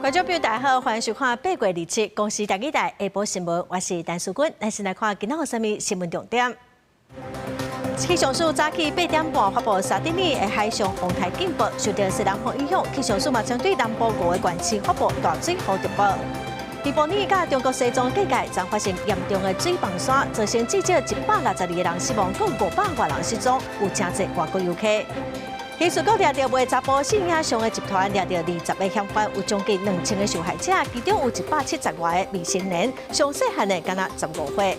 觀眾朋友大家好，歡迎收看八月二七公視台語台下晡新聞，我是陳淑君。咱先來看今仔有啥物新聞重點。氣象署早起8點半發布沙德爾的海上風颱警報，受到西南風影響，氣象署嘛針對南部五個縣市發布大水雨特報。尼泊爾佮中國西藏各界昨發生嚴重的水崩山，造成至少162個人死亡，閣500外人失蹤，有誠濟外國遊客。刑事局掠著賣查埔性影像的集團，掠著20個嫌犯，有將近2000個受害者，其中有170外個未成年，上細漢的敢若15歲。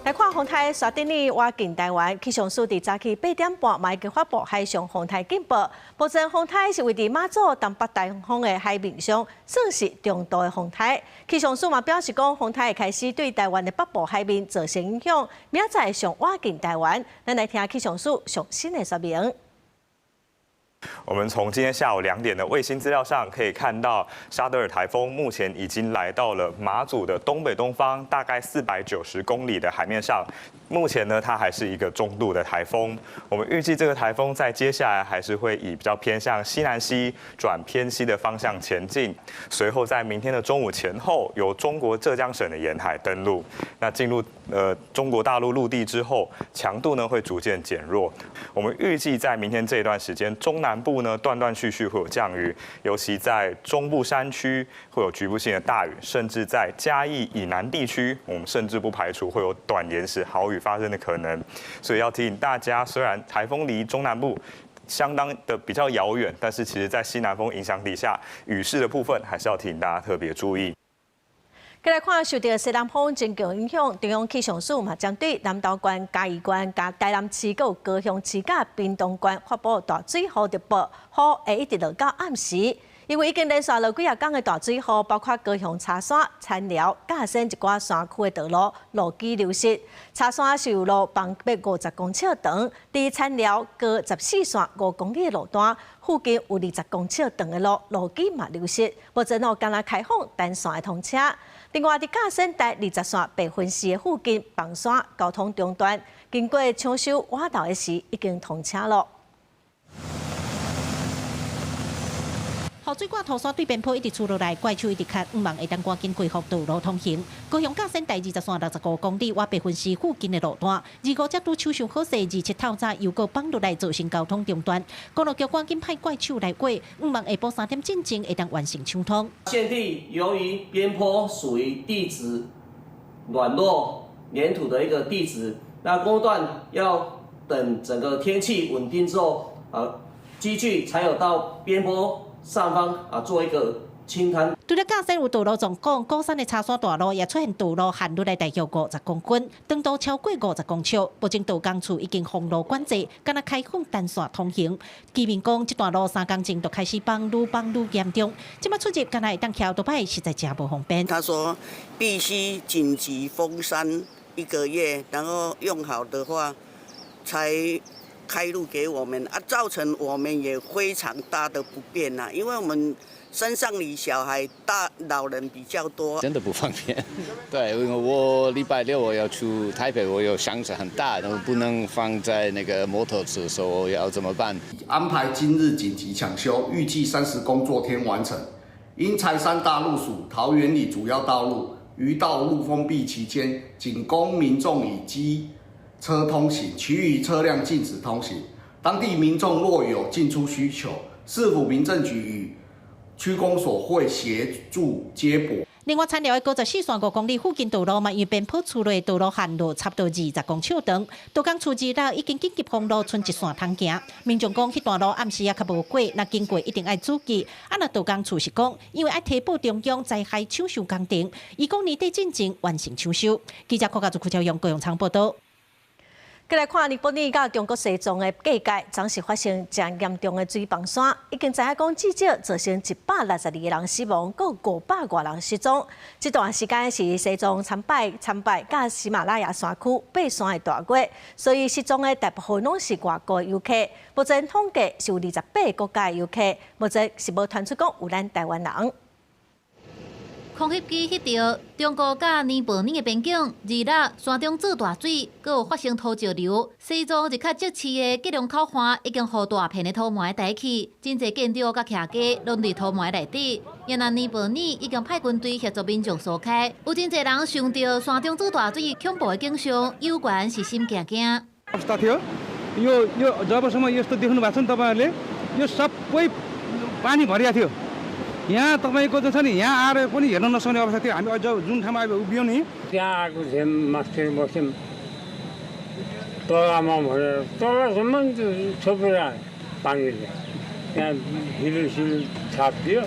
來看風颱沙德爾倚近台灣，氣象署佇早起8點半嘛已經發布海上風颱警報。目前風颱是位佇馬祖東北大方的海面上，算是中度的風颱。氣象署嘛表示講，風颱會開始對台灣的北部海面造成影響，明仔載上倚近台灣。咱來聽氣象署上新的說明。我們從今天下午2點的衛星資料上可以看到，沙德爾颱風目前已經來到了馬祖的東北東方，大概490公里的海面上。目前呢，它還是一個中度的颱風。我們預計這個颱風在接下來還是會以比較偏向西南西轉偏西的方向前進，隨後在明天的中午前後，由中國浙江省的沿海登陸。那進入中國大陸陸地之後，強度呢會逐漸減弱。我們預計在明天這一段時間，中南部呢斷斷續續會有降雨，尤其在中部山區會有局部性的大雨，甚至在嘉義以南地區，我們甚至不排除會有短延時豪雨發生的可能。所以要提醒大家，雖然颱風離中南部相當的比較遙遠，但是其實在西南風影響底下，雨勢的部分還是要提醒大家特別注意。過來看，受著西南風真強影響，中央氣象署嘛針對南投縣、嘉義縣、佮台南市、閣有高雄市、佮屏東縣發布大水雨特報，雨會一直落到暗時。因為已經連續落幾仔工的大水雨，包括高雄柴山、田寮、甲仙一寡山區的道路路基流失。柴山是有路崩50公尺長，佇田寮高14線5公里的路段，附近有20公尺長的路路基嘛流失，目前哦干焦開放單線的通車。另外，佇甲仙台20線白雲寺的附近崩山交通中斷，經過搶修倚晝的時已經通車了。雨水掛塗山對邊坡一直出落來，怪手一直卡，向望會當趕緊恢復道路通行。高雄甲仙台20線65公里，倚白雲寺附近的路段，25才拄搶修好勢，27透早又閣崩落來，造成交通中斷。公路局趕緊派怪手來過，向望下晡3點進前會當完成搶通。現地由於邊坡屬於地質軟弱黏土的一個地質，那工段要等整個天氣穩定之後，啊，機具才有到邊坡上方啊，做一個清灘。除了甲仙有道路狀況，鼓山的柴山大路也出現道路陷落來大約50公分，長度超過50公尺。目前道工處已經封路管制，干焦開放單線通行。居民講，這段路3工前就開始崩愈崩愈嚴重，這擺出入干焦會當騎歐多擺，實在誠無方便。他說必須緊急封山一個月，然後用好的話才開路給我們啊，造成我們也非常大的不便吶，因為我們山上裡小孩大老人比較多，真的不方便。對，因為我禮拜六我要去台北，我有箱子很大，然後不能放在那個摩托車，所以我要怎麼辦？安排今日緊急搶修，預計30工作天完成。因柴山大路屬桃園里主要道路，於道路封閉期間，僅供民眾以機車通行，其餘車輛禁止通行。當地民眾若有進出需求，市府民政局與區公所會協助接駁。另外，田寮的高14線5公里附近道路嘛，因為邊坡厝內道路陷落差不多20公尺長，道工處二樓已經緊急封路，賰一線通行。民眾講，彼段路暗時也較無過，若經過一定愛注意。啊，若道工處是講，因為愛提報中央災害搶修工程，伊講年底進前完成搶修。記者郭家祖、柯超勇、高雄倉報道。過來看尼泊爾佮中國西藏的邊界，昨是發生誠嚴重的水崩山，已經知影講至少造成162個人死亡，閣500外人失蹤。這段時間是西藏參拜參拜佮喜馬拉雅山區爬山的大月，所以失蹤的大部分攏是外國遊客。目前統計是有28個國家的遊客，目前是無傳出講有咱台灣人。空翕機翕著中國佮尼泊爾的邊境，二六山中做大水，閣有發生土石流。西藏日較積市的吉隆口岸已經予大片的土埋代去，真濟建築佮徛家攏佇土埋內底。越南尼泊爾已經派軍隊協助民眾疏開，有真濟人想著山中做大水恐怖的景象，猶原是心驚驚。 अवस्था थियो यो यो जबसम्म यस्तो देख्नु भएको छ नि तपाईँहरूले यो सबै पानी भरिएको थियो। यहाँ तपाईँको त छ नि यहाँ आएर पनि हेर्न नसक्ने अवस्था थियो। हामी अझ जुन ठाउँमा अब उभियौँ नि त्यहाँ आएको थियौँ, मास्तिर बस्यौँ तलामा भनेर तलसम्म छोपेर पानीले त्यहाँ हिलो सिलो छापियो।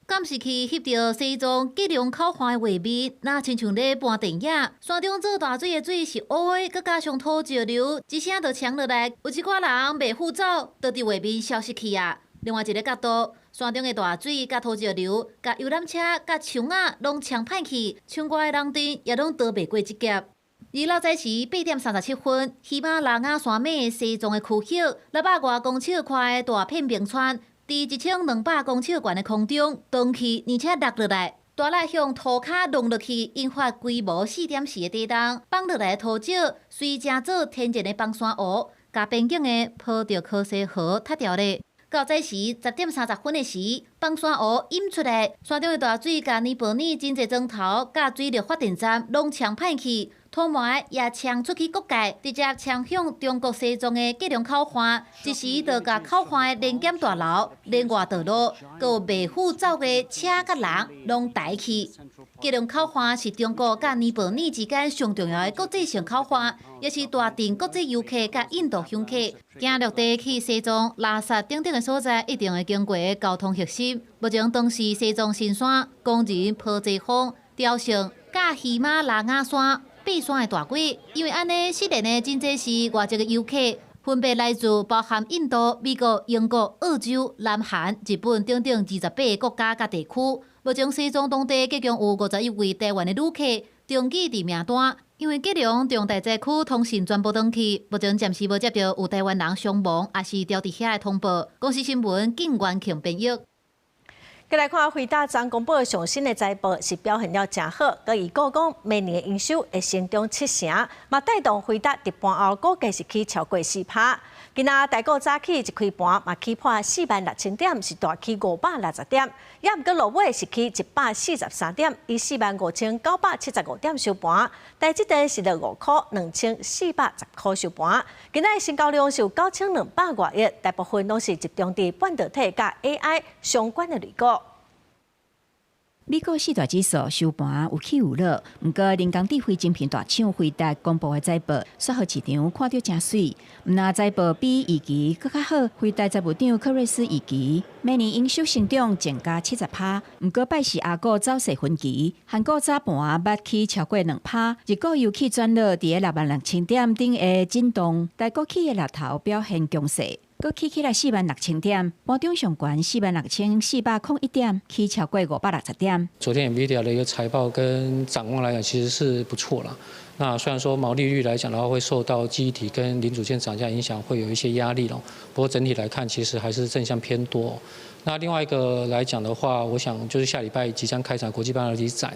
監視器翕著西藏吉隆口岸的畫面，若親像咧搬電影。山中做大水的水是烏的，閣加上土石流，一聲就衝落來，有一寡人袂赴走，就佇畫面消失去啊。另外一个角度，山中的大水佮土石流，共遊覽車、佮牆仔攏衝歹去，窗外的人陣也攏逃袂過這劫。二六早時8點37分，喜馬拉雅山脈西藏的區域，600外公尺寬的大片冰川，佇1200公尺懸的空中斷去，而且落落來，大力向塗跤弄落去，引發規模4.4的地動，放落來的土石隨成做天然的崩山湖，共邊境的波特科西河塌掉咧。到早時10點30分的時，崩山湖湧出來，山中的大水共尼泊爾真濟莊頭、佮水力發電站攏沖歹去，土埋也沖出去國界，直接沖向中國西藏的吉隆口岸，一時就共口岸的聯檢大樓、連外道路，閣有袂赴走的車佮人攏帶去。吉隆口岸是中國佮尼泊爾之間上重要的國際性口岸，也是大陣國際遊客佮印度鄉客行陸地去西藏、拉薩等等的所在，一定會經過的交通核心。目前當時西藏神山、岡仁波齊峰、朝聖佮喜馬拉雅山爬山的大軌，因為按呢，失聯的真濟是外籍的遊客，分別來自包含印度、美國、英國、澳洲、南韓、日本等等28個國家佮地區。目前西藏當地共有51位台灣的旅客登記佇名單，因為吉隆重大災區通訊全部斷去，目前暫時無接著有台灣人傷亡，抑是牢佇遐的通報。公視新聞靳元慶編譯。過來看輝達昨公布上新的財報是表現了誠好，閣預估講明年的營收會成長7成，嘛帶動輝達佇盤後股價是起超過4趴。今仔台股早起一開盤嘛起破46,000點，是大起560點，也毋過落尾是起143點，以45,975點收盤。台積電是落5塊2,410塊收盤。今仔成交量是有9200外億，大部分攏是集中佇半導體佮 AI 相關的類股。美股四大指數收盤有起有落，毋過人工智慧晶片大廠輝達公布的財報，煞予市場看著誠媠。毋但財報比預期閣較好，輝達財務長柯瑞斯預期明年營收成長增加70趴。毋過拜四亞股走勢分歧，韓股早盤捌起超過2趴，日股由起轉落佇咧66,000點頂的震盪，台股起的獵頭表現強勢。閣起起來46,000點，盤中上懸46,401點，起超過560點。昨天 NVIDIA 的一個財報跟展望來講，其實是不錯啦。那雖然說毛利率來講的話，會受到記憶體跟零組件漲價影響，會有一些壓力咯。不過整體來看，其實還是正向偏多。那另外一個來講的話，我想就是下禮拜即將開展國際半導體展，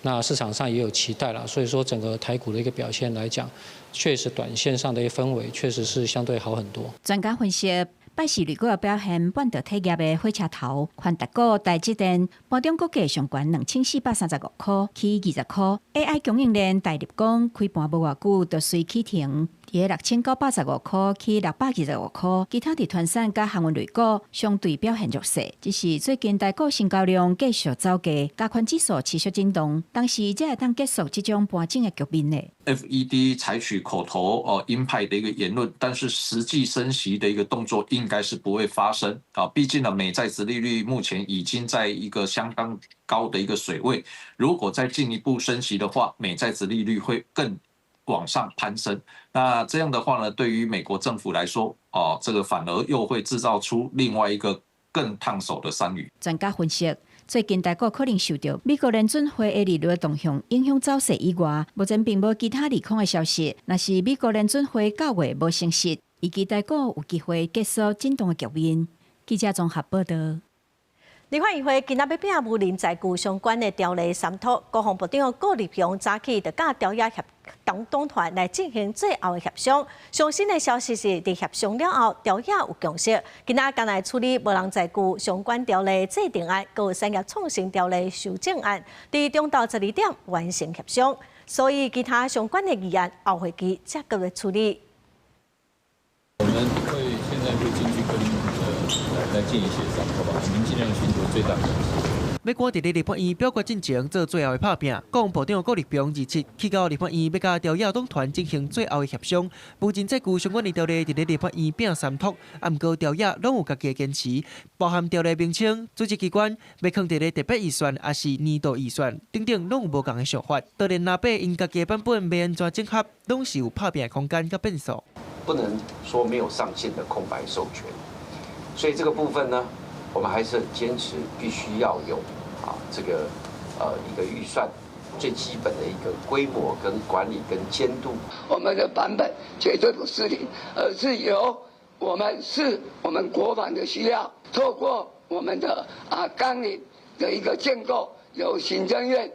那市場上也有期待啦。所以說整個台股的一個表現來講，確實短線上的一個氛圍確實是相對好很多。專家分析，拜四類股的表現，半導體業的火車頭，寬達股、台積電，盤中股價上懸2435塊，起20塊。AI 供應鏈大立光開盤無偌久就隨起停，佇6985塊起625塊。其他佇傳產佮航運類股相對表現弱勢，只是最近台股成交量繼續走低，加權指數持續震盪，當時才會當結束這種盤整的局面呢。 FED 採取口頭哦鷹派的一個言論，但是實際升息的一個動作應該是不會發生啊。畢竟呢，美債殖利率目前已經在一個相當高的一個水位，如果再進一步升息的話，美債殖利率會更往上攀升。那這樣的話呢，對於美國政府來說，哦，這個反而又會製造出另外一個更燙手的山芋。專家分析，最近台股可能受著美國聯準會的利率動向影響走勢以外，目前並無其他利空的消息。若是美國聯準會9月無升息，預計台股有機會結束震盪的局面。記者綜合報導。立法院會今仔欲摒無人載具相關的條例三讀，國防部長顧立雄早起就佮朝野協黨黨團來進行最後的協商。上新的消息是，佇協商了後，朝野有共識，今仔將來處理無人載具相關條例制定案，閣有產業創新條例修正案，佇中晝12點完成協商。所以其他相關的議案後會期才閣來處理。我們會現在會進去跟來進行協商，好吧？我們盡量尋求最大共識。欲趕佇咧立法院表決進前做最後的拍拚，國防部長顧立雄27去到立法院，欲佮朝野黨團進行最後的協商。無人載具相關的條例佇咧立法院摒三讀，啊，毋過朝野攏有家己的堅持，包含條例名稱、組織機關，欲囥佇咧特別預算，抑是年度預算等等，攏有無仝的想法。就連藍白𪜶家己的版本欲按怎整合，攏是有拍拚的空間佮變數。不能說沒有上限的空白授權，所以這個部分呢，我們還是很堅持必須要有這個一個預算最基本的一個規模跟管理跟監督。我們的版本絕對不是零，而是由我們是我們國防的需要，透過我們的綱領的一個建構，由行政院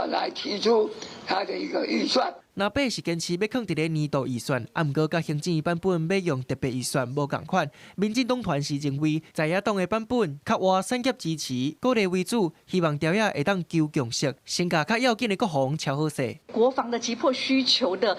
來提出他的一個預算。藍白是堅持欲囥佇咧年度預算，啊，毋過佮行政院版本欲用特別預算無仝款。民進黨團是認為在野黨的版本較倚產業支持，鼓勵為主，希望朝野會當求共識，先共較要緊的國防喬好勢。國防的急迫需求的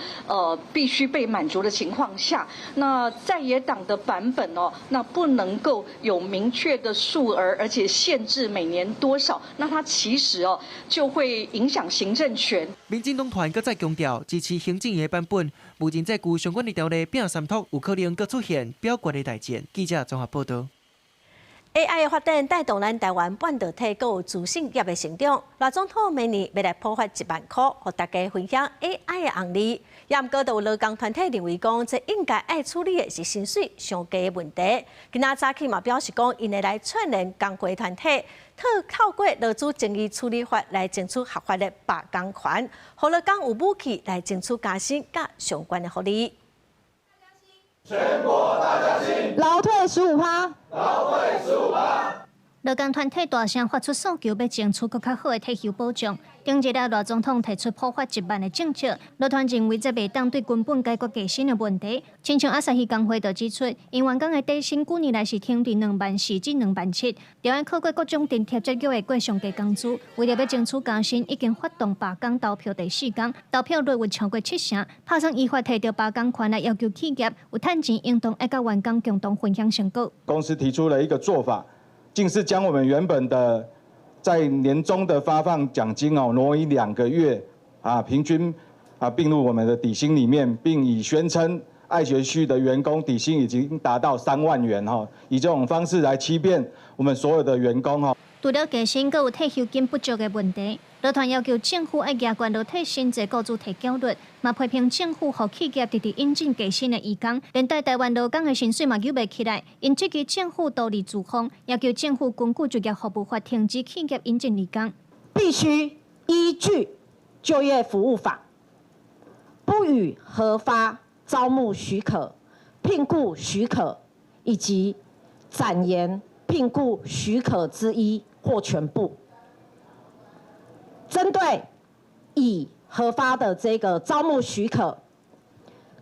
必須被滿足的情況下，那在野黨的版本哦，那不能夠有明確的數額，而且限制每年多少，那它其實哦就會影響行政權。民進黨團閣再強調，支持行政院的版本，無人載具相關的條例摒三讀，有可能閣出現表決的大戰。記者綜合報導。 AI 的發展帶動咱台灣半導體閣有資訊業的成長。賴總統明年欲來普發1萬箍，予大家分享 AI 的紅利。也毋過，就有勞工團體認為講，這應該愛處理的是薪水傷低的問題。今仔早起嘛表示講，𪜶會來串聯工會團體，透過勞資爭議處理法來爭取合法的罷工權，予勞工有武器來爭取加薪佮相關的福利。全國大加薪，勞退15趴，勞退15趴。勞工團體大聲發出訴求，欲爭取閣較好的退休保障。頂日啊，賴總統提出普發1萬的政策，勞團認為這袂當對根本解決加薪的問題。親像朝日工會就指出，𪜶員工的底薪舊年來是停佇2萬4至2萬7，著愛靠過各種津貼才叫會過上低工資。為著欲爭取加薪，已經發動罷工投票第四工，投票率有超過七成。拍算依法提著罷工權來要求企業有趁錢，應當愛佮員工共同分享成果。公司提出了一個做法。竟是將我們原本的在年終的發放獎金哦，挪移2個月啊，平均啊併入我們的底薪裡面，並以宣稱愛學旭的員工底薪已經達到3萬元哈，以這種方式來欺騙我們所有的員工哈。除了加薪，閣有退休金不足的問題。勞團要求政府愛加懸勞退薪制，僱主提繳率，嘛批評政府予企業直直引進低薪的移工，連帶台灣勞工的薪水嘛扭袂起來。𪜶質疑政府獨立自封，要求政府根據就業服務法停止企業引進移工。必須依據就業服務法，不予核發招募許可、聘僱許可以及展延聘僱許可之一或全部。針對已核發的這個招募許可，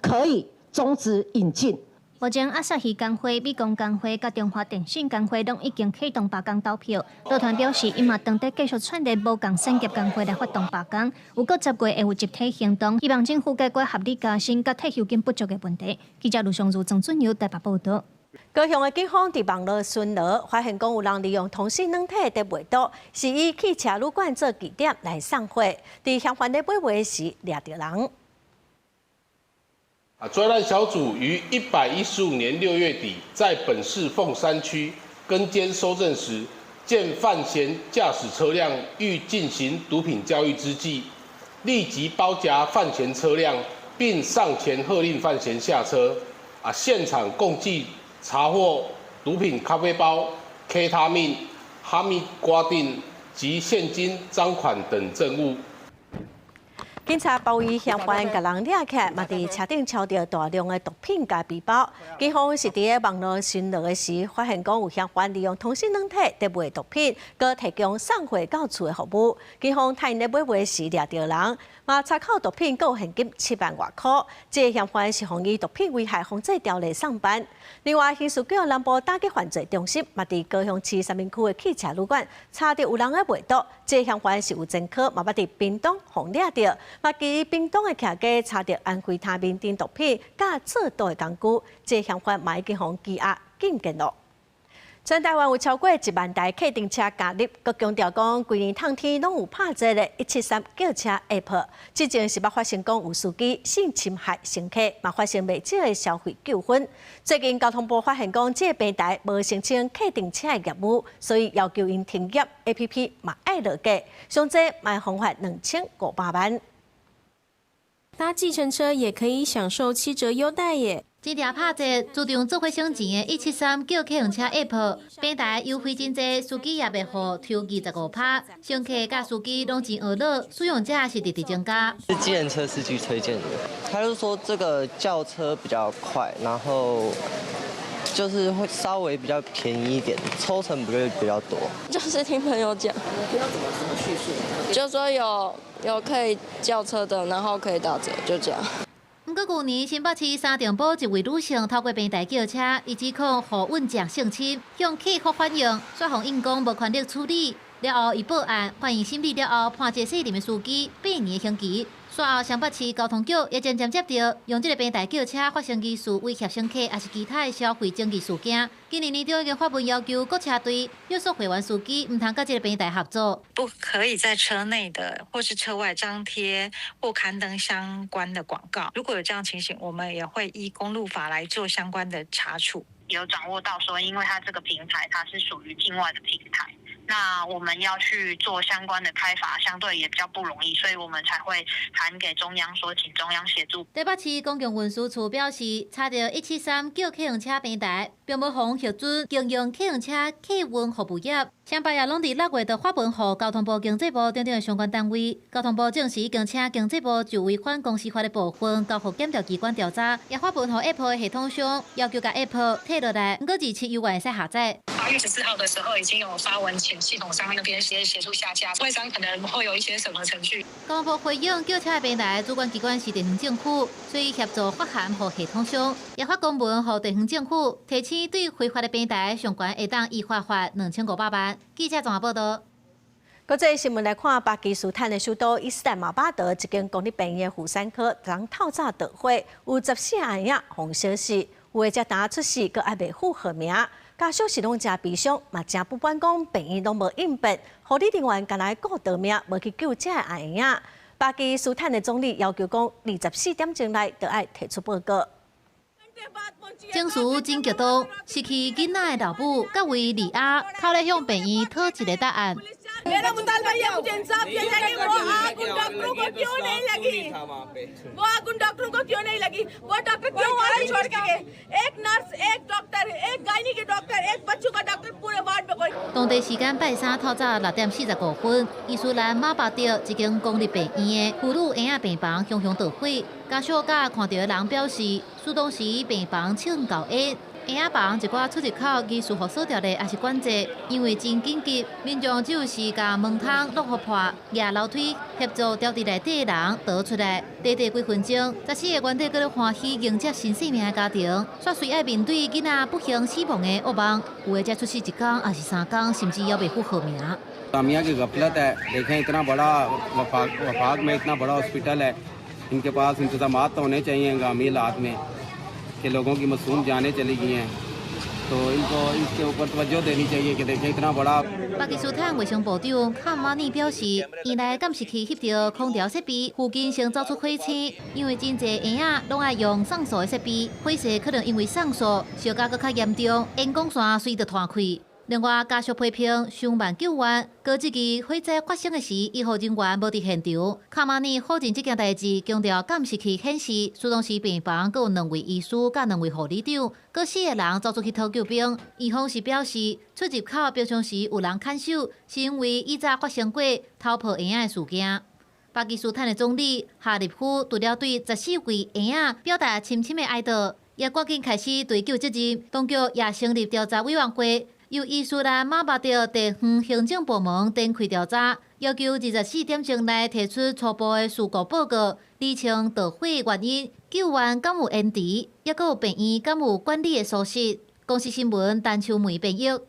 可以終止引進。目前，朝日工會、美工工會佮中華電信工會攏已經啟動罷工投票。勞團表示，𪜶嘛當佇繼續串聯無仝產業工會來發動罷工，有閣10月會有集體行動，希望政府解決合理加薪佮退休金不足的問題。記者盧尚如、曾俊友台北報導。高雄的警方佇網路巡邏，發現講有人利用通訊軟體佇賣毒，是以汽車旅館做據點來送貨。佇嫌犯咧買賣時掠著人。專案小組於115年6月底，在本市鳳山區跟監搜證時，見犯嫌駕駛車輛欲進行毒品交易之際，立即包夾犯嫌車輛，並上前喝令犯嫌下車。現場共計查獲毒品咖啡包、K 他命、哈密瓜酊及現金贓款等證物。警察包圍嫌犯，共人掠起來，嘛佇車頂抄著大量的毒品佮背包。警方是佇咧網路巡邏的時，發現講有嫌犯利用通訊軟體佇賣毒品，閣提供送貨到厝的服務。警方趁𪜶咧買賣時掠著人，嘛查扣毒品，閣有現金7萬外箍。這个嫌犯是予以毒品危害防制條例送辦。另外，刑事局南部打擊犯罪中心嘛佇高雄市三民區的汽車旅館查著有人咧賣毒，這个嫌犯是有前科，嘛捌佇屏東予掠著。嘛，佇屏東的徛家查著安非他命等毒品，佮製毒的工具，這个嫌犯嘛已經予羈押禁見咯。全台灣有超過1萬台客運車加入，閣強調講，規年冬天攏有拍折的173叫車 App。之前是捌發生講有司機性侵害乘客，嘛發生袂少的消費糾紛。最近交通部發現講，這个平台無申請客運車的業務，所以要求𪜶停業，APP 嘛愛落架，上濟嘛會罰2500萬。搭計程車也可以享受7折優待耶！這條拍折，自動做伙省錢的173叫客運車 App，平台優惠真濟，司機也袂予抽25%，乘客佮司機攏真呵樂，使用者是直直增加。是計程車司機推薦的，他就說這個叫車比較快，然後就是會稍微比較便宜一點，抽成不會比較多。就是聽朋友講。聽到怎麼敘述？就說有可以叫車的，然後可以打折，就這樣。毋過，舊年新北市三重埔一位女性透過平台叫車，伊指控予運將性侵，向客服反映，煞予應講無權力處理。了後，伊報案，法院審理了後判這個細林的司機8年刑期。煞後，雙北市交通局也漸漸接著用這个平台叫車發生疑似威脅乘客，抑是其他的消費爭議事件。今年年中已經發文要求各車隊約束會員司機，毋通佮這个平台合作，不可以在車內的或是車外張貼或刊登相關的廣告。如果有這樣情形，我們也會依公路法來做相關的查處。有掌握到說，因為它這個平台它是屬於境外的平台，那我們要去做相關的開罰，相對也比較不容易，所以我們才會函給中央說，請中央協助。台北市公共運輸處表示，查著173叫客運車平台，並無予核准經營客運車客運服務業。雙北也攏佇6月就發文予交通部、經濟部等等的相關單位。交通部證實已經請經濟部就違反公司法的部分交予檢調機關調查，也發文予 App 的系統商，要求共 App 退落來，毋過27猶原會使下載。8月14號的時候，已經有發文請系統商那邊先協助下架，外商可能會有一些審核程序。交通部回應，叫車的平台主管機關是地方政府，所以協助發函予系統商，也發公文予地方政府，提醒對非法的平台上懸會當依法罰2500萬。記者綜合報道。國際新聞來看，巴基斯坦的首都伊斯蘭馬巴德一間公立病院婦產科昨透早著火，有14个嬰仔予燒死，有的才剛出世，閣猶未付號名。家屬是攏誠悲傷，嘛誠不滿講病院攏無應變，護理人員干焦顧逃命，無去救這个嬰仔。巴基斯坦的總理要求講，24點鐘內就愛提出報告。情緒真激動，失去囡仔的老母，佮維利亞，哭咧向病院討一个答案。मेरा मुतालबा ये मुझे इंसाफ दिया जाए वो आग उन डॉक्टरों को क्यों नहीं लगी? वो आग उन डॉक्टरों को क्यों नहीं लगी? वो डॉक्टर क्यों वहाँ छोड़ के गए? एक नर्स, एक डॉक्टर, एक गायनी के डॉक्टर, एक बच्चों का डॉक्टर, पूरे वार्ड में कोई。當地時間拜三透早6點45分，伊斯蘭馬巴德一間公立病院的婦女嬰仔病房熊熊著火，家屬佮看著的人表示，出動時病房衝厚煙。嬰仔房一寡出入口疑似予鎖著的，抑是管制，因為真緊急，民眾只有是共門窗挵予破，蜈樓梯協助牢佇內底的人逃出來。短短幾分鐘，14個原底閣咧歡喜迎接新生命的家庭，煞隨愛面對囡仔不幸死亡的噩夢。有的才出世一工，抑是3工，甚至猶未付號名。 इंतजामिया की गफलत है। देखें, इतना बड़ा वफाक वफाक में इतना बड़ा हॉस्पिटल है, इनके पास इंतजाम तो होने चाहिए हंगामी हालात में कि लोगों की मासूम जानें चली गई हैं, तो इनको इसके ऊपर तवज्जो देनी चाहिए कि देखें, इतना बड़ा 巴基斯坦衛生部長卡馬尼表示，院內監視器翕著空調設備附近先走出火星，因為真濟嬰仔攏愛用送素的設備，火勢可能因為送素燒甲閣較嚴重，煙管線隨著拖開。另外，家屬批評傷慢救援，閣質疑火災發生的時，醫護人員無佇現場。卡馬尼否認這件代誌，強調監視器顯示，出動時病房閣有兩位醫師佮兩位護理長，閣四个人走出去討救兵。院方是表示，出入口平常時有人看守，是因為以早發生過偷抱嬰仔的事件。巴基斯坦的總理哈立夫除了對14位嬰仔表達深深的哀悼，也趕緊開始追究責任。當局也成立調查委員會，由伊斯蘭馬巴德地方行政部門展開調查，要求24點鐘內提出初步的事故報告，釐清墜毀原因、救援敢有延遲，抑閣有病院敢有管理的疏失。公視新聞陳秋梅編譯。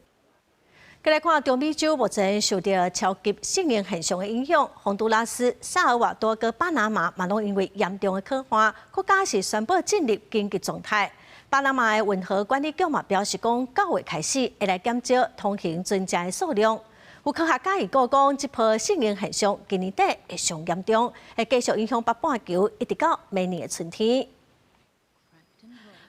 過來看中美洲目前受著超級聖嬰現象的影響，洪都拉斯、薩爾瓦多佮巴拿馬嘛攏因為嚴重的旱旱，國家是宣布進入緊急狀態。巴拿馬的運河管理局嘛表示講，9月開始會來減少通行船隻的數量。有科學家預告講，這波聖嬰現象今年底會上嚴重，會繼續影響北半球，一直到明年的春天。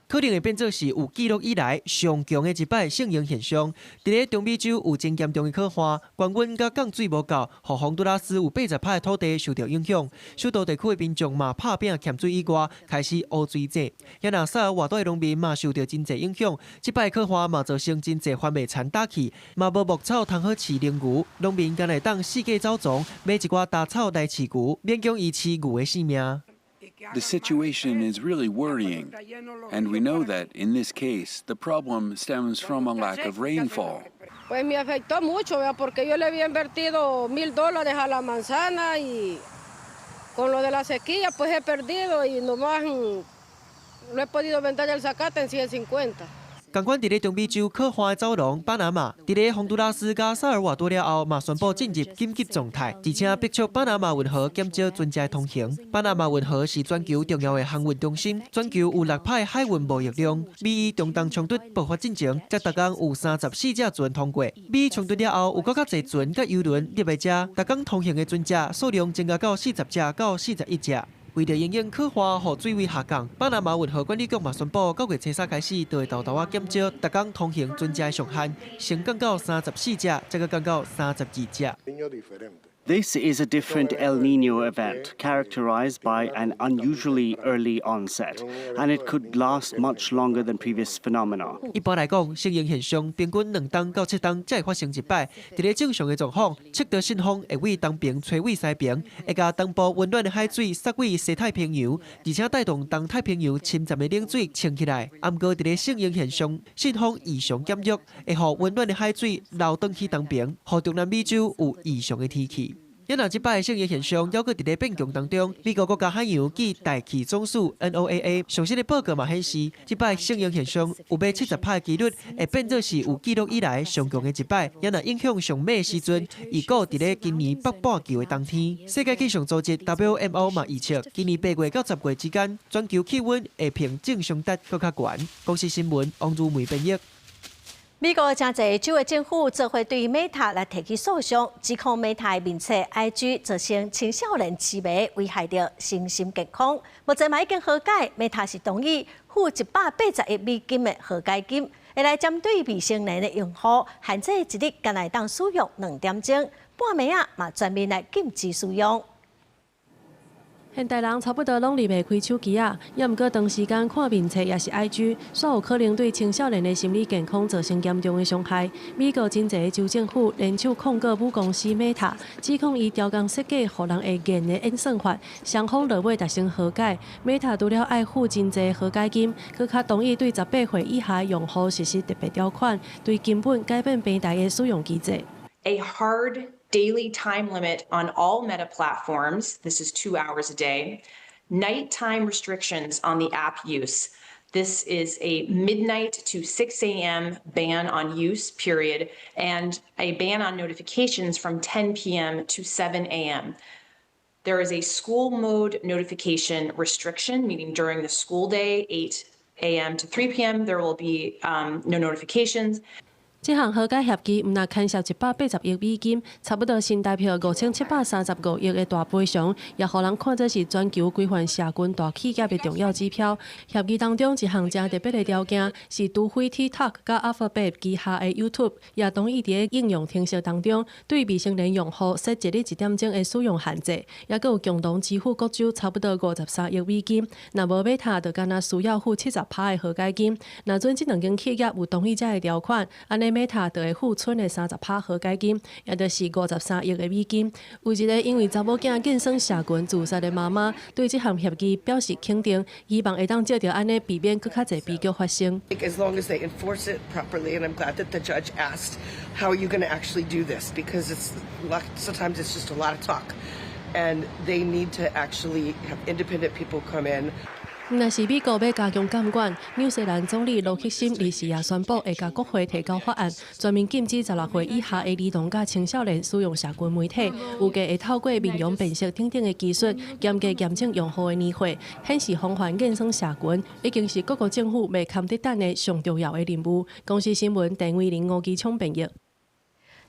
可能會變做是有記錄以來上強的一擺聖嬰現象。佇咧中美洲有真嚴重的旱旱，高溫佮降水無夠，予洪都拉斯有80%的土地受著影響。首都地區的民眾嘛拍拚欠水以外，開始挖水井。也若薩爾瓦多的農民嘛受著真濟影響。這擺旱旱嘛造成真濟番麥田焦去，嘛無牧草通好飼奶牛。農民干焦會當四界走傱，買一寡稻草來飼牛，勉強維持牛的性命。 The situation is really worrying, and we know that in this case, the problem stems from a lack of rainfall. Pues me afectó mucho, porque yo le había invertido $1000 a la manzana y con lo de la sequía pues he perdido y nomás no he podido vender el zacate en 150. 仝款佇咧中美洲旱旱的走廊巴拿馬，佇咧洪都拉斯佮薩爾瓦多了後，嘛宣布進入緊急狀態，而且逼促巴拿馬運河減少船隻通行。巴拿馬運河是全球重要的航運中心，全球有6%海運貿易量。美伊中東衝突爆發進前，才逐工有34隻船通過。美伊衝突了後，有閣較濟船佮油輪入來遮，逐工通行的船隻數量增加到40隻到41隻。為著因應旱旱予水位下降，巴拿馬運河管理局嘛宣布，9月初3開始，就會沓沓仔減少逐工通行船隻的上限，先降到34隻，再閣降到32隻。 This is a different El Nino event, characterized by an unusually early onset, and it could last much longer than previous phenomena. 一般來講，聖嬰現象平均2冬到7冬才會發生一擺。佇咧正常的狀況，赤道信風會對東爿吹往西爿，會共東部溫暖的海水索往西太平洋，而且帶動東太平洋深層的冷水升起來。啊，毋過佇咧聖嬰現象，信風異常減弱，會予溫暖的海水流轉去東爿，予中南美洲有異常的天氣。也若這擺聖嬰現象，猶閣佇咧變強當中。美國國家海洋暨大氣總署 NOAA 上新的報告嘛顯示，這擺聖嬰現象有欲70%的幾率會變做是有記錄以來上強的一擺。也若影響上猛的時陣，預估佇咧今年北半球的冬天。世界氣象組織 WMO 嘛預測，今年8月到10月之間，全球氣溫會比正常值閣較懸。公視新聞王如梅編譯。美國誠濟州的政府做伙對 Meta 來提起訴訟，指控 Meta 的面冊 IG 造成青少年痴迷，危害著身心健康。目前嘛已經和解，Meta 是同意付180億美金的和解金，會來針對未成年的用戶限制一日干焦會當使用2點鐘，半暝仔嘛全面來禁止使用。現代人差不多攏離袂開手機仔，猶毋過長時間看面冊抑是 IG，煞有可能對青少年的心理健康造成嚴重的傷害。美國真濟州政府聯手控告母公司 Meta，指控伊調工設計予人會癮的演算法，雙方落尾達成和解。Meta 除了愛付真濟和解金，閣較同意對18歲以下用戶實施特別條款，對根本改變平台的使用機制。 A hard daily time limit on all Meta platforms. This is 2 hours a day. Nighttime restrictions on the app use. This is a midnight to 6 a.m. ban on use period and a ban on notifications from 10 p.m. to 7 a.m. There is a school mode notification restriction, meaning during the school day, 8 a.m. to 3 p.m., there will be no notifications. 這項和解協議毋但牽涉180億美金，差不多新台幣5735億的大賠償，也予人看做是全球規範社群大企業的重要指標。協議當中一項誠特別的條件是，除非 TikTok 佮 Alphabet 旗下的 YouTube 也同意佇應用程式當中對未成年用戶設一日1點鐘的使用限制，抑閣有共同支付各州差不多53億美金。若無 Meta 就干焦需要付70%的和解金。若準這兩間企業有同意這个條款，按呢 Meta 就會付剩的30趴和解金，也就是53億的美金。有一个因為查某囝見算社群自殺的媽媽，對這項協議表示肯定，希望會當藉著按呢避免閣較濟悲劇發生。 As long as they enforce it properly, and I'm glad that the judge asked, how are you going to actually do this? Because sometimes it's just a lot of talk, and they need to actually have independent people come in. 若是美國欲加強監管，紐西蘭總理盧克森二時也宣布會共國會提交法案，全面禁止16歲以下的兒童佮青少年使用社群媒體。預計會透過面容辨識等等的技術，嚴格驗證用戶的年歲，顯示防範見算社群已經是各國政府袂堪得等的上重要的任務。公視新聞鄭偉玲、吳基聰編譯。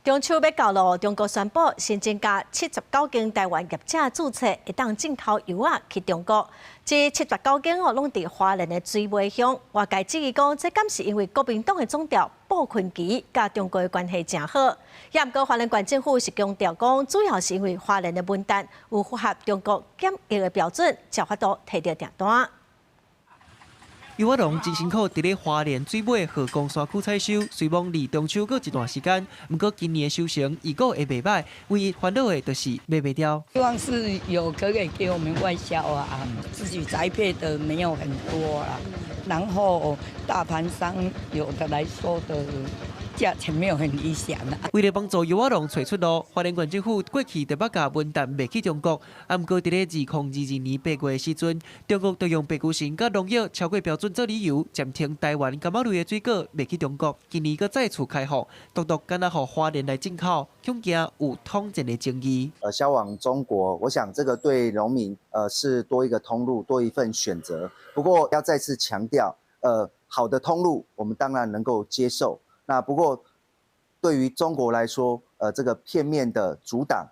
中秋欲到囉，中國宣布新增加79間台灣業者註冊會當進口柚仔去中國。這79間哦，攏佇花蓮的水尾鄉。外界質疑講，這敢是因為國民黨的總召傅崑萁佮中國的關係誠好？也毋過花蓮縣政府是強調講，主要是因為花蓮的文旦有符合中國檢疫的標準，才有法度提著訂單。柚仔農真辛苦，佇咧花蓮水尾鶴岡山區採收，雖罔離中秋閣一段時間，毋過今年的收成預估會袂䆀，唯一煩惱的就是賣袂掉。希望是有可以給我們外銷啊，自己栽培的沒有很多啦，然後大盤商有的來說的價錢沒有很理想啦。為了幫助柚仔農揣出路，花蓮縣政府過去就捌共文旦賣去中國，啊，毋過佇咧2022年8月的時陣，中國就用白龜醇佮農藥超過標準做理由，暫停台灣柑仔類的水果賣去中國。今年閣再次開放，獨獨干焦予花蓮來進口，恐驚有統戰的爭議。銷往中國，我想這個對農民是多一個通路，多一份選擇。不過要再次強調，好的通路我們當然能夠接受。那不過，對於中國來說，這個片面的阻擋，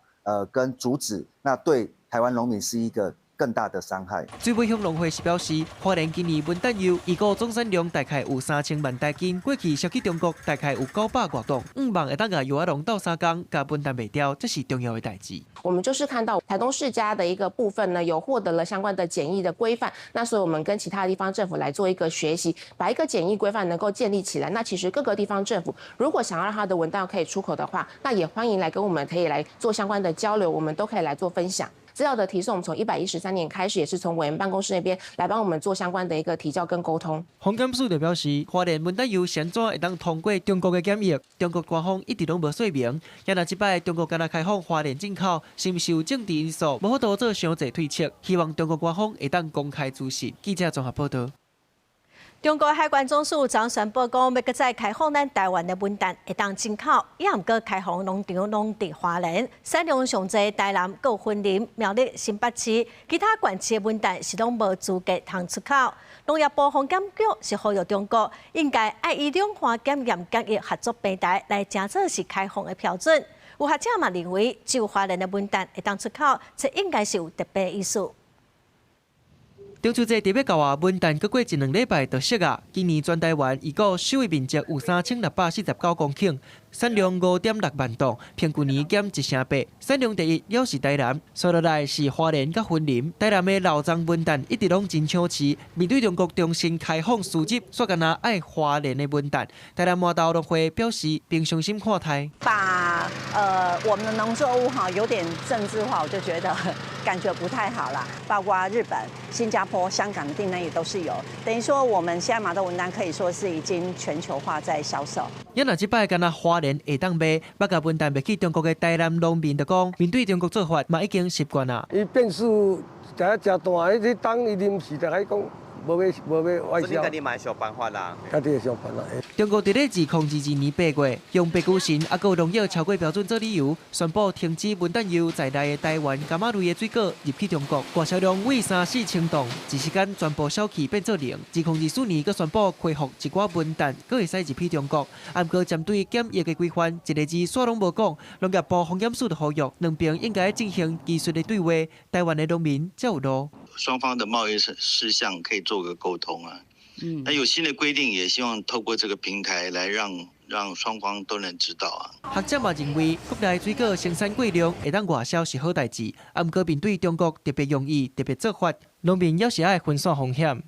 跟阻止，那對台灣農民是一個更大的傷害。水尾鄉農會是表示，花蓮今年文旦柚預估總產量大概有3000萬台斤，過去銷去中國大概有900外噸，向望會當共柚仔農鬥相共，共文旦賣掉，這是重要的代誌。我們就是看到台東釋迦的一個部分呢，有獲得了相關的檢疫的規範，那所以我們跟其他地方政府來做一個學習，把一個檢疫規範能夠建立起來。那其實各個地方政府如果想要讓它的文旦可以出口的話，那也歡迎來跟我們可以來做相關的交流，我們都可以來做分享。資料的提送，我們從113年開始，也是從委員辦公室那邊來幫我們做相關的一個提交跟溝通。風檢署就表示，花蓮文旦柚是按怎會當通過中國的檢疫，中國官方一直攏無說明。也若這擺中國干焦開放花蓮進口，是毋是有政治因素，無法度做傷濟推測。希望中國官方會當公開資訊。記者綜合報道。中國海關總署昨宣布講，欲閣再開放咱台灣的文旦會當進口，也毋過開放農場攏佇花蓮，產量上濟台南、閣雲林、苗栗、新北市，其他縣市的文旦是攏無資格通出口。農業部風檢局是呼籲中國應該愛以兩岸檢驗檢疫合作平台來成做是開放的標準。有學者嘛認為，只有花蓮的文旦會當出口，這應該是有特別意思。中秋節特別到啊，文旦閣過一兩禮拜就熟啊。今年全台灣預估收的面積有3649公頃，產量5.6萬噸，平均年減1.8%。產量第一猶是台南，紲落來是花蓮佮雲林。台南的老欉文旦一直攏真搶市，面對中國重新開放輸入，煞干焦愛花蓮的文旦。台南麻豆農會表示，平常心看待。把我們的農作物哈有點政治化，我就覺得感覺不太好啦。包括日本、新加坡、香港的訂單也都是有，等於說我們現在麻豆文旦可以說是已經全球化在銷售。也若這擺干焦花蓮會當賣，欲共文旦賣去中國的台南農民就講，面對中國做法嘛已經習慣啦。伊變數食啊誠大，彼當伊臨時就來講。無欲無欲外銷。所以家己嘛會想辦法啦。家己會想辦法。中國佇咧2022年8月，用白龜醇抑閣有農藥超過標準做理由，宣布停止文旦柚在內的台灣柑仔類的水果入去中國，外銷量為3、4千噸，一時間全部銷去變做零。2024年，閣宣布恢復一寡文旦，閣會使入去中國。啊，毋過針對檢疫的規範，一個字煞攏無講。農業部風檢署就呼籲，兩邊應該進行技術的對話，台灣的農民才有路。雙方的貿易事項可以做個溝通啊，那有新的規定，也希望透過這個平台來讓雙方都能知道啊。學者嘛認為，國內水果生產過量會當外銷是好代誌，啊，毋過面對中國特別用意、特別做法，農民猶是愛分散風險。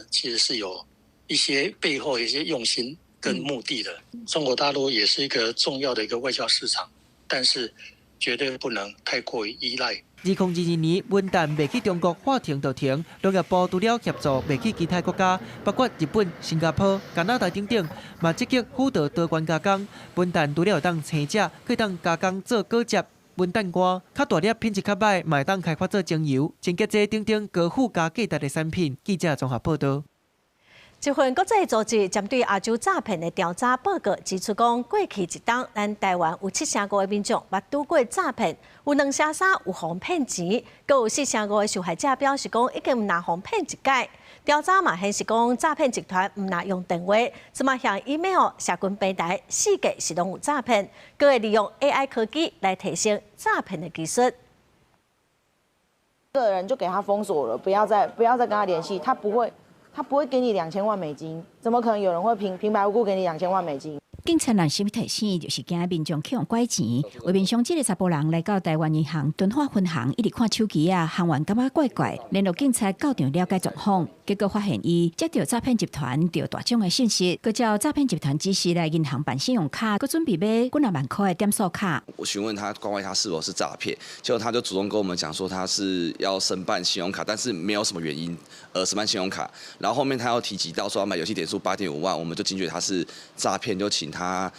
其實是有一些背後一些用心。跟目的的。中國大陸也是一個重要的一個外銷市場，但是絕對不能太過於依賴。2022年，文旦賣去中國話停就停，農業部除了協助賣去其他國家，包括日本、新加坡、加拿大等等，嘛積極輔導多元加工。文旦除了會當生食，閣會當加工做果汁、文旦乾，較大粒品質較䆀，嘛會當開發做精油、清潔劑等等高附加價值的產品。記者綜合報導。一份國際組織針對亞洲詐騙的調查報告指出，講過去一冬，咱台灣有7成5的民眾捌拄過詐騙，有2成3有予騙錢，閣有4成5的受害者表示講已經毋但予騙一擺。調查嘛顯示講，詐騙集團毋但用電話，這馬向 email、社群平台，四界是攏有詐騙，閣會利用 AI 科技來提升詐騙的技術。個人就給他封鎖了，不要再跟他聯繫，他不會給你2000萬美金，怎麼可能有人會平平白無故給你兩千萬美金？警察若是提醒，就是驚民眾去予拐錢。畫面上這个查埔人來到台灣銀行敦化分行，一直看手機仔，行員感覺怪怪，聯絡警察到場了解狀況，結果發現伊接著詐騙集團著大獎的信息，閣照詐騙集團指示來銀行辦信用卡，閣準備買幾若萬箍的點數卡。我詢問他，關懷他是否是詐騙，結果他就主動跟我們講說他是要申辦信用卡，但是沒有什麼原因而申辦信用卡。然後後面他又提及到說要買遊戲點數8.5萬，我們就驚覺他是詐騙，就請他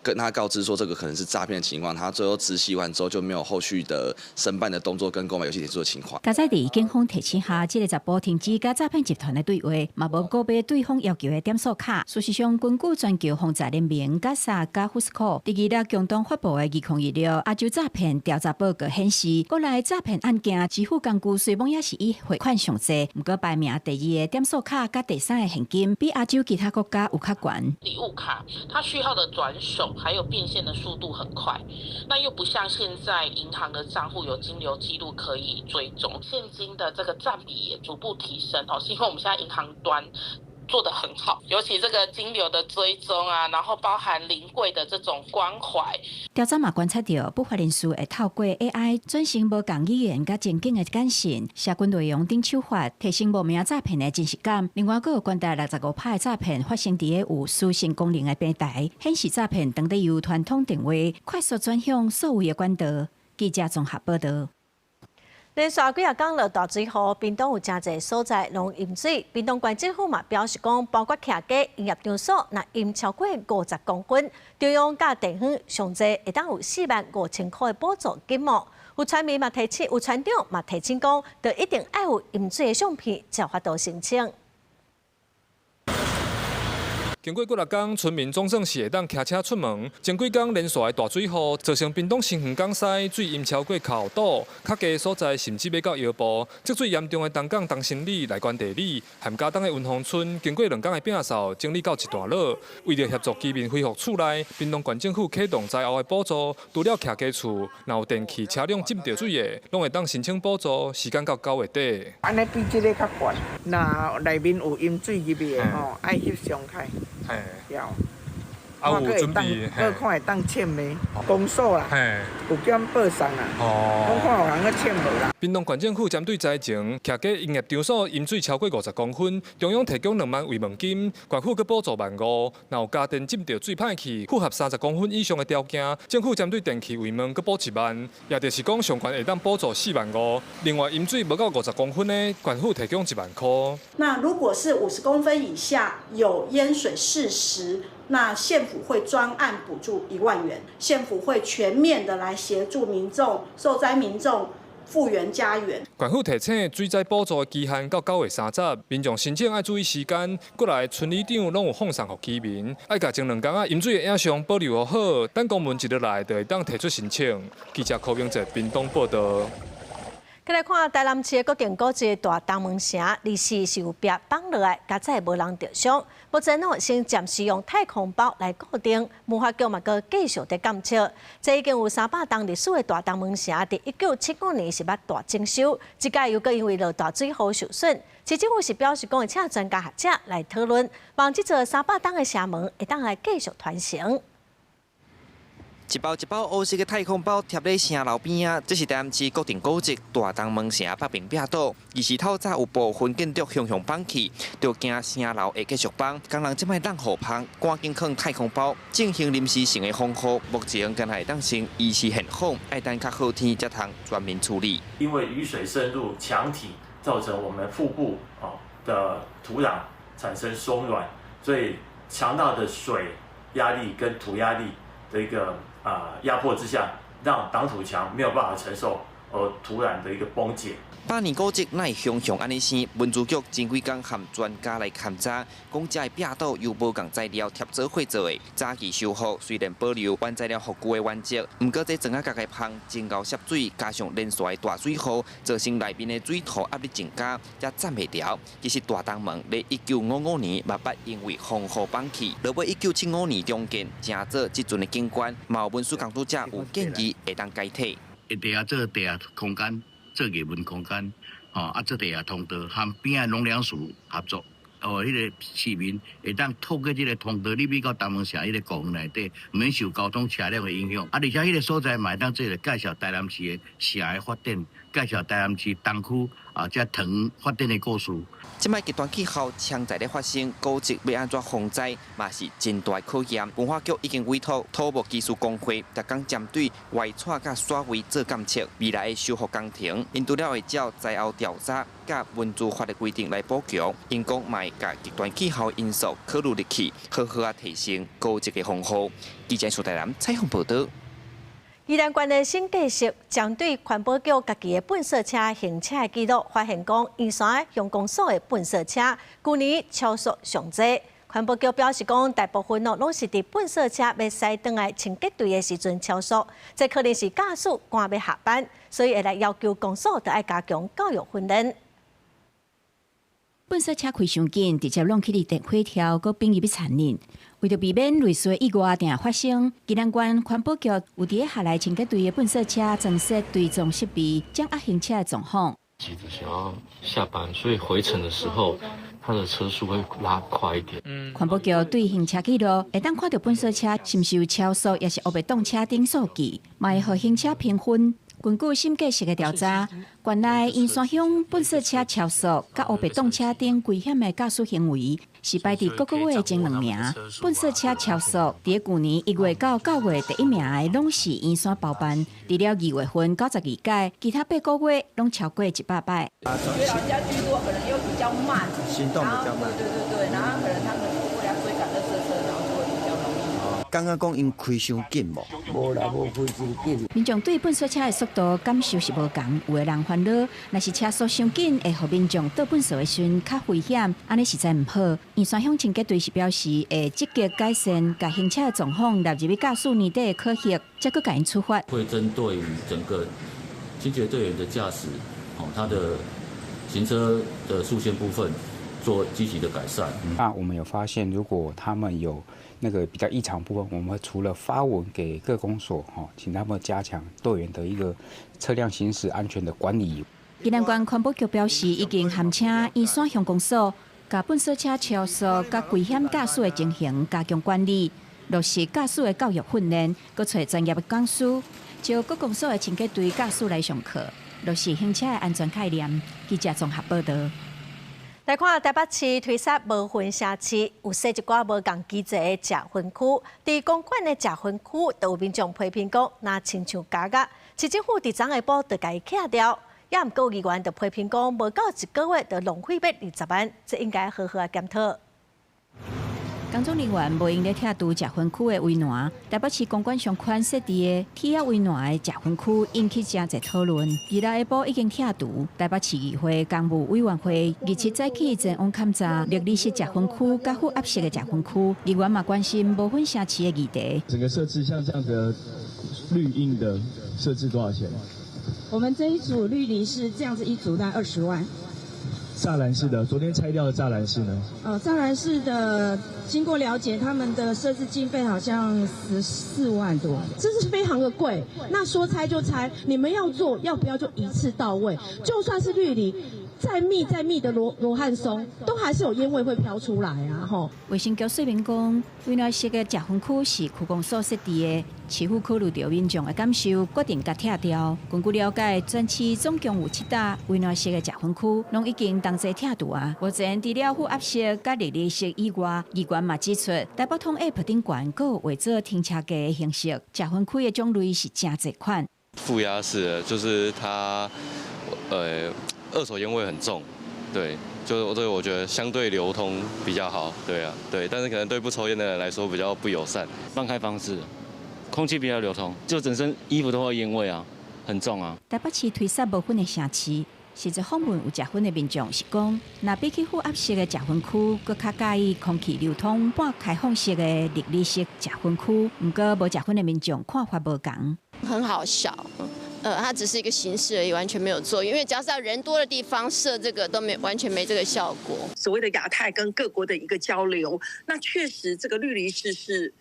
跟他告知說這個可能是詐騙的情況，他最後知悉完之後就沒有後續的申辦的動作跟購買遊戲點數的情況。佳哉佇警方提醒下，這个查埔停止佮詐騙集團的對話，嘛無購買對方要求的點數卡。事實上，根據全球防詐聯盟、GASA佮 Whoscall 佇二六共同發布的2026亞洲詐騙調查報告顯示，國內詐騙案件支付工具雖罔也是以匯款上濟，毋過排名第二的點數卡佮第三的現金，比亞洲其他國家有較懸。禮物卡，它序號的轉手還有變現的速度很快，那又不像現在銀行的賬戶有金流記錄可以追蹤，現金的這個佔比也逐步提升哦，是因為我們現在銀行端做得很好，尤其這個金流的追蹤啊，然後包含臨櫃的這種關懷。調查嘛觀察著，不法人士會透過 AI 轉成無仝語言佮情景的簡訊、社群內容等手法，提升無名詐騙的真實感。另外，閣有觀察65%的詐騙發生佇个有私訊功能的平台，顯示詐騙當咧由傳統電話快速轉向數位的管道。記者綜合報導。連續幾仔工落大水雨，屏東有誠濟所在攏淹水。屏東縣政府嘛表示講，包括徛家營業場所，若淹超過50公分，中央佮地方上濟會當有4萬5千箍的補助金額。有村民嘛提醒，有村長嘛提醒講，就一定愛有淹水的相片，才有法度申請。經過幾若工，村民總算是會當騎車出門。前幾工連續的大水雨，造成屏東新園港西水淹超過跤肚，較低所在甚至欲到腰部。積水嚴重的東港東新里、內關地里、贛佳東的雲峰村，經過2工的摒掃，整理到一段落。為著協助居民恢復厝內，屏東縣政府啟動災後的補助，除了徛家厝，若有電器車輛浸著水的，攏會當申請補助，時間到9月底。按呢比這个較懸，若內面有淹水入去的吼，愛翕相開。對。啊，有準備，閣看會當簽袂？公所啦，有兼報送啦，講看有人去簽無啦。屏東縣政府針對災情，徛家營業場所淹水超過50公分，中央提供2萬慰問金，縣府閣補助1萬5。若有家電浸著水歹去，符合30公分以上的條件，政府針對電器慰問閣補1萬，也就是講上懸會當補助4萬5。另外淹水無到50公分的，縣府提供1萬箍。那如果是50公分以下有淹水事實，那縣府會專案補助1萬元，縣府會全面的來協助民眾受災民眾復原家園。縣府提醒水災補助的期限到9月30，民眾申請愛注意時間。過來村里長攏有放送予居民，愛共前2工仔淹水的影像保留好，等公文一落來就會當提出申請。記者柯明哲屏東報導。再來看台南市的國定古蹟大東門城，24是有壁崩落來，佳哉無人著傷。目前哦，先暫時用太空包來固定，文化局嘛閣繼續佇監測。這已經有300冬歷史的大東門城，佇1975年是捌大整修，這擺又閣因為落大水雨受損。市政府是表示講會請專家學者來討論，望這座300冬的城門會當來繼續傳承。一包一包烏色的太空包貼咧城樓邊仔，這是台南市國定古蹟大東門城北面壁倒。而是透早有部分建築雄雄崩去，就驚城樓會繼續崩。工人這擺挵雨棚，趕緊囥太空包進行臨時性的防護。目前敢若會當先維持現況，愛等較好天才通全面處理。因為雨水滲入牆體，造成我們腹部的土壤產生鬆軟，所以強大的水壓力跟土壓力的一個壓迫之下，讓擋土牆沒有辦法承受，而突然的一個崩解。百年古蹟哪會雄雄按呢生？文資局前幾工和專家來勘查，講這个壁堵由無仝材料疊做伙做的，早期修復雖然保留原材料復舊的原則，毋過這磚仔角的縫真𠢕澀水，加上連續的大水雨，造成內面的水土壓力增加，才棧袂牢。其實大東門佇1955年嘛捌因為風雨崩去，落尾1975年重建，成做這陣的景觀。嘛有文史工作者有建議會當解體。地下做地下空間。做藝文空間，吼啊，做地下通道，和邊仔農糧署合作，哦，彼個市民會當透過這個通道入去到東門城彼個公園內底，毋免受交通車輛的影響。啊，而且彼個所在嘛會當做個介紹台南市的城的發展，介紹台南市東區啊，這糖發展的故事。這擺極端氣候常在咧發生，古蹟欲按怎防災嘛是真大考驗。文化局已經委託土木技師公會，逐工針對歪斜佮徙位做監測，未來的修復工程，𪜶除了會照災後調查佮文資法的規定來補強，𪜶講嘛會共極端氣候因素考慮入去，好好仔提升古蹟的防護。記者蘇台南採訪報導。宜蘭縣的審計室針對環保局家己的糞掃車行車的記錄，發現講員山鄉公所的糞掃車舊年超速上濟。環保局表示講，大部分哦攏是佇糞掃車欲駛轉來清潔隊的時陣超速，這可能是駕駛趕欲下班，所以會來要求公所著愛加強教育訓練。糞掃車開傷緊，直接挵起佇電火柱，閣變入去殘忍。為著避免類似的意外定發生，宜蘭縣環保局有佇咧下來清潔隊的糞掃車增設追蹤設備，掌握行車的狀況。急着想要下班，所以回程的時候，他的車速會拉快一點。環保局對行車記錄會當看著糞掃車是毋是有超速，抑是烏白擋車等數據，嘛會予行車評分。根據審計室的調查，縣內員山鄉糞掃車超速、佮烏白擋車等危險的駕駛行為，是排佇各個月的前兩名。糞掃車超速，佇舊年1月到9月第一名的攏是員山包辦。除了2月份92擺，其他8個月攏超過100擺。因為老人家居多，可能又比較慢，行動比較慢。對對對，然後可能他們為了追趕垃圾車，然後就會比較容易。感覺講𪜶開傷緊無？無啦，無開真緊。民眾對糞掃車的速度感受是無仝，有的人煩惱，若是車速傷緊，會予民眾倒糞掃的時陣較危險，按呢實在毋好。員山鄉清潔隊是表示會積極改善，共行車的狀況納入去駕駛年底的考核，才閣共𪜶處罰。會針對於整個清潔隊員的駕駛，哦，他的行車的速限部分做積極的改善。那我們有發現，如果他們有那個比較異常部分，我們除了發文給各公所，吼，請他們加強隊員的一個車輛行駛安全的管理。宜蘭縣環保局表示，已經函請員山鄉公所，共糞掃車超速、佮危險駕駛的情形加強管理，落實駕駛的教育訓練，閣揣專業的講師，招各公所的清潔隊駕駛來上課，落實行車的安全概念。記者綜合報導。來看台北市推殺無痕城市，有設一寡無仝機制的食薰區。佇公館的食薰區，就有民眾批評講，若親像家鴨。市政府佇昨下晡就共伊拆掉，也毋過議員就批評講，無夠一個月就浪費欲20萬，這應該好好仔檢討。工作人員無閒咧拆除食薰區的圍欄，台北市公館商圈設置的鐵仔圍欄的食薰區引起誠濟討論。二六下晡已經拆除。台北市議會工務委員會27早起前往勘查綠籬式食薰區佮負壓式的食薰區，議員嘛關心無痕城市的議題。整個設置像這樣的綠蔭的設置多少錢？我們這一組綠籬是這樣子一組，大概20萬。柵欄式的，昨天拆掉的柵欄式呢？柵欄式的，經過了解，他們的設置經費好像14萬多，這是非常的貴。那說拆就拆，你們要做，要不要就一次到位？就算是綠籬，再密再密的羅漢松，都還是有煙味會飄出來啊！吼。衛生局說明講，圍欄式的食薰區是區公所設置的，市府考慮著民眾的感受，決定共拆掉。根據了解，全市總共有七搭圍欄式的食薰區，攏已經同齊拆除啊。目前除了負壓式佮瀝濾式以外，議員嘛指出，台北通 App 頂懸閣有畫做停車格的形式，食薰區的種類是誠濟款。負壓式的就是它，二手煙味很重，對，就對我覺得相對流通比較好，對啊，對，但是可能對不抽煙的人來說比較不友善。半開放式，空氣比較流通，就整身衣服都會煙味啊，很重啊。台北市推捒無薰的城市，實際訪問有食薰的民眾是講，若比起負壓式的食薰區，閣較佮意空氣流通、半開放式的瀝濾式食薰區。毋過無食薰的民眾看法無仝。很好笑。它只是一個形式而已，完全沒有作用。因為只要是在人多的地方設這個，都沒完全沒這個效果。所謂的亞太跟各國的一個交流，那確實這個濾離式是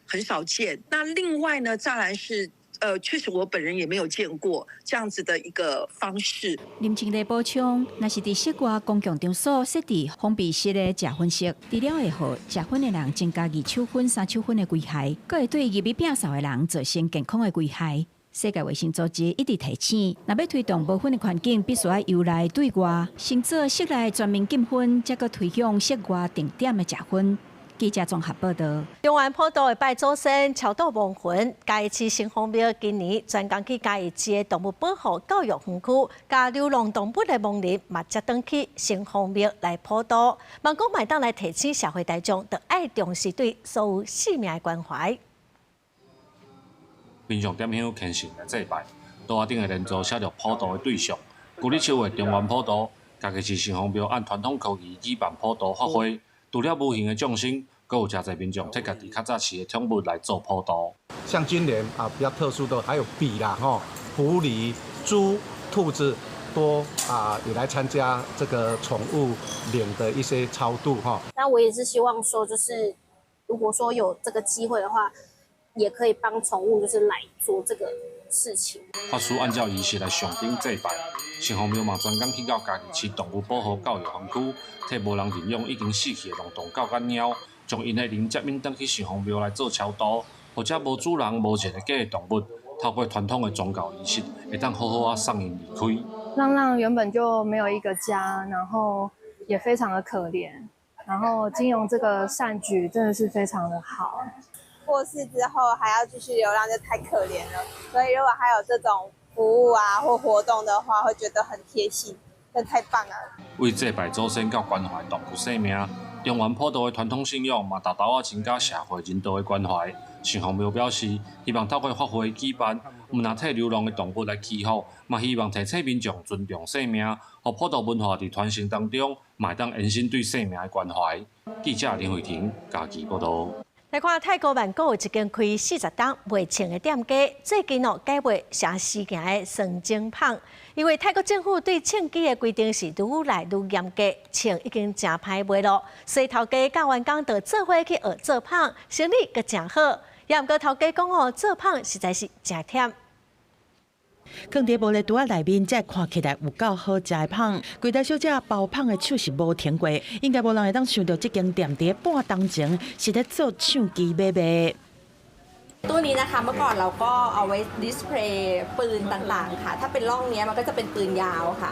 很少見。那另外呢，柵欄式，確實我本人也沒有見過這樣子的一個方式。林清麗補充，若是佇室外公共場所設置封閉式的食薰室，除了會予食薰的人增加二手薰、三手薰的危害，閣會對入去摒掃的人造成健康的危害。世界衛生組織一直提醒，若欲推動無薰的環境，必須愛由內對外，先做室內全面禁薰，才閣推向室外定點的食薰。記者綜合報導。中元普渡會拜祖先超度亡魂，嘉義市城隍廟今年專工去嘉義市的動物保護教育園區，共流浪動物的亡靈嘛接轉去城隍廟來普渡，望講嘛會當來提醒社會大眾，著愛重視對所有生命的關懷。民眾點香虔誠來祭拜，桌仔頂的連珠寫著普渡的對象。舊曆七月中元普渡，嘉義市城隍廟按傳統科儀舉辦普渡法會，除了無形的眾生，閣有誠濟民眾提家己較早飼的寵物來做普渡。像今年啊比較特殊的，還有筆啦、吼狐狸、豬、兔子都啊也來參加這個寵物靈的一些超度哈。那我也是希望說，就是如果說有這個機會的話，也可以幫寵物就是來做這個事情。法師按照儀式來上頂祭拜，城隍廟嘛專工去到嘉義市動物保護教育園區，替無人認養已經死去的浪蕩狗佮貓，將𪜶的靈接引轉去城隍廟來做超度，予這無主人、無一个家的動物，透過傳統的宗教儀式，會當好好仔送𪜶離開。浪浪原本就沒有一個家，然後也非常的可憐，然後經由這個善舉，真的是非常的好。過世之後還要繼續流浪，就太可憐了。所以如果還有這種服務啊或活動的話，會覺得很貼心，真太棒了。為祭拜祖先佮關懷動物生命，中元普渡的傳統信仰嘛，沓沓仔增加社會人道的關懷。城隍廟表示，希望透過法會舉辦，毋但替流浪的動物來祈福，嘛希望提醒民眾尊重生命，予普渡文化佇傳承當中，嘛會當延伸對生命的關懷。記者林慧婷嘉義報導。來看泰國曼谷有一間開40冬賣銃的店家，最近哦改賣誠時行的雙鐘麭。因為泰國政府對槍支的規定是愈來愈嚴格，槍已經誠歹賣囉，所以頭家佮員工就做伙去學做麭，生意閣誠好。也毋過頭家講哦，做麭實在是誠忝。囥佇玻璃櫥仔內面，才看起來有夠好食的麭。櫃台小姐包麭的手是無停過，應該無人會當想著這間店佇半冬前是咧做唱機買賣。 ตู้นี้นะคะเมื่อก่อนเราก็เอาไว้ display ปืนต่างๆค่ะถ้าเป็นร่องนี้มันก็จะเป็นปืนยาวค่ะ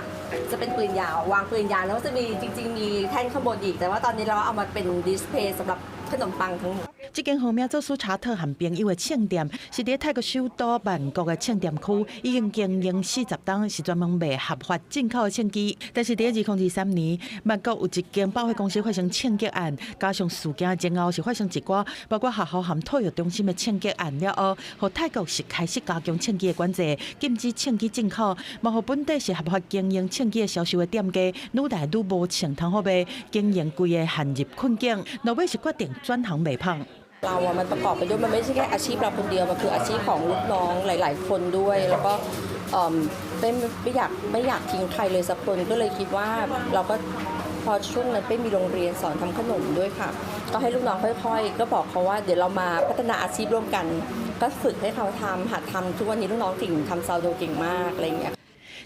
จะเป็นปืนยาววางปืนยาวแล้วก็จะมีจริงๆมีแท่นข้างบนอีกแต่ว่าตอนนี้เราเอามาเป็น display สำหรับขนมปังทั้งหมด這間號名做蘇查特和朋友的唱店，是佇泰國首都曼谷的唱店區，已經經營40冬，是專門賣合法進口的槍支。但是佇2023年，曼谷有一間百貨公司發生槍擊案，加上事件前後是發生一寡包括學校和托育中心的槍擊案了後，予泰國是開始加強槍支的管制，禁止槍支進口，嘛予本底是合法經營槍支的銷售的店家，愈來愈無槍通好賣，經營規个陷入困境，落尾是決定轉行賣麭。 เราอะมันประกอบไปด้วยมันไม่ใช่แค่อาชีพเราคนเดียวมันคืออาชีพของลูกน้องหลายๆคนด้วยแล้วก็ไม่อยากทิ้งใครเลยสักคนก็เลยคิดว่าเราก็พอช่วงนั้นไปมีโรงเรียนสอนทำขนมด้วยค่ะก็ให้ลูกน้องค่อยๆก็บอกเขาว่าเดี๋ยวเรามาพัฒนาอาชีพร่วมกันก็ฝึกให้เขาทำหัดทำทุกวันนี้ลูกน้องเก่งทำ sourdough เก่งมากอะไรอย่างเงี้ย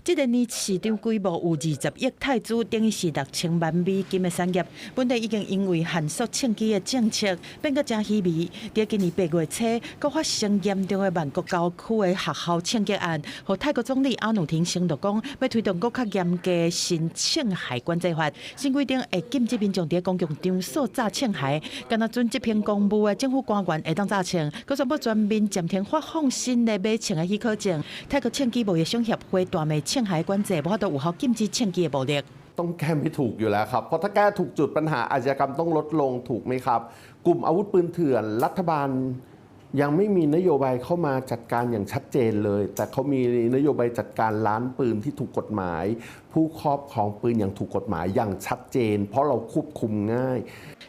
這个年市场规模有20億泰銖，等於是6000萬美金的產業。本地已經因為限塑銃器的政策變閣誠稀微。佇今年8月初，閣發生嚴重的曼谷郊區的學校槍擊案，予泰國總理阿努廷承諾講，欲推動閣較嚴格的新槍械管制法。新規定會禁止民眾佇公共場所詐槍械，干焦準執行公務的政府官員會當詐槍，閣宣布全面暫停發放新的買槍的許可證。泰國槍支貿易商協會大罵槍械管制無法度有效禁止槍支的暴力。 ต้องแก้ไม่ถูกอยู่แล้วครับ เพราะถ้าแก้ถูกจุดปัญหาอาชญากรรมต้องลดลงถูกไหมครับ กลุ่มอาวุธปืนเถื่อนรัฐบาลยังไม่มีนโยบายเข้ามาจัดการอย่างชัดเจนเลย แต่เขามีนโยบายจัดการร้านปืนที่ถูกกฎหมาย ผู้ครอบครองปืนอย่างถูกกฎหมายอย่างชัดเจน เพราะเราควบคุมง่าย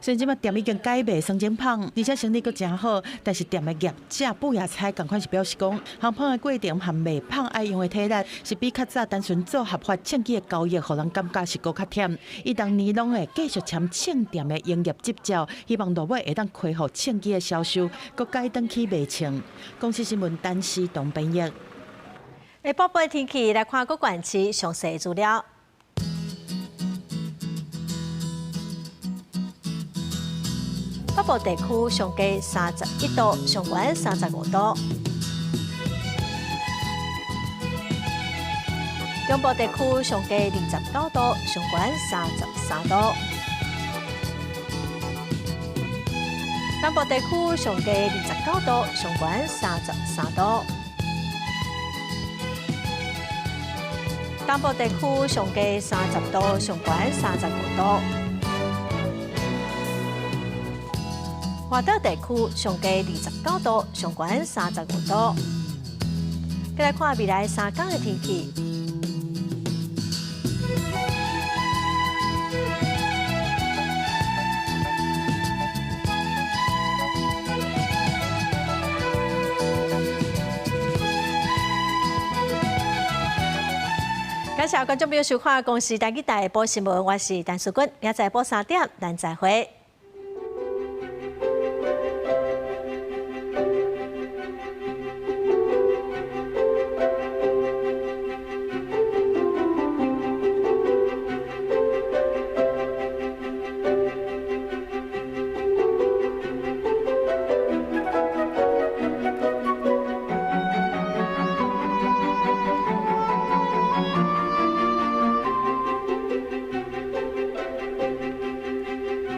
雖然這擺店已經改賣酸漿麭，而且生意閣誠好，但是店的業者布亞菜仝款是表示講，烘麭的過程和賣麭愛用的體力，是比較早單純做合法槍支的交易，予人感覺是閣較忝。伊逐年攏會繼續簽槍店的營業執照，希望落尾會當恢復槍支的銷售，閣改轉去賣槍。公視新聞陳思東編譯。下晡的天氣來看各縣市詳細資料。北部地區上低31度，上懸35度。中部地區上低29度，上懸33度。南部地區上低29度，上懸33度。東部地區上低30度，上懸35度。外島地區上低29度，上懸35度。再來看未來3天的天氣。感謝觀眾朋友收看《公視台語台》報新聞，我是陳淑君，明仔載晡3點，咱再會。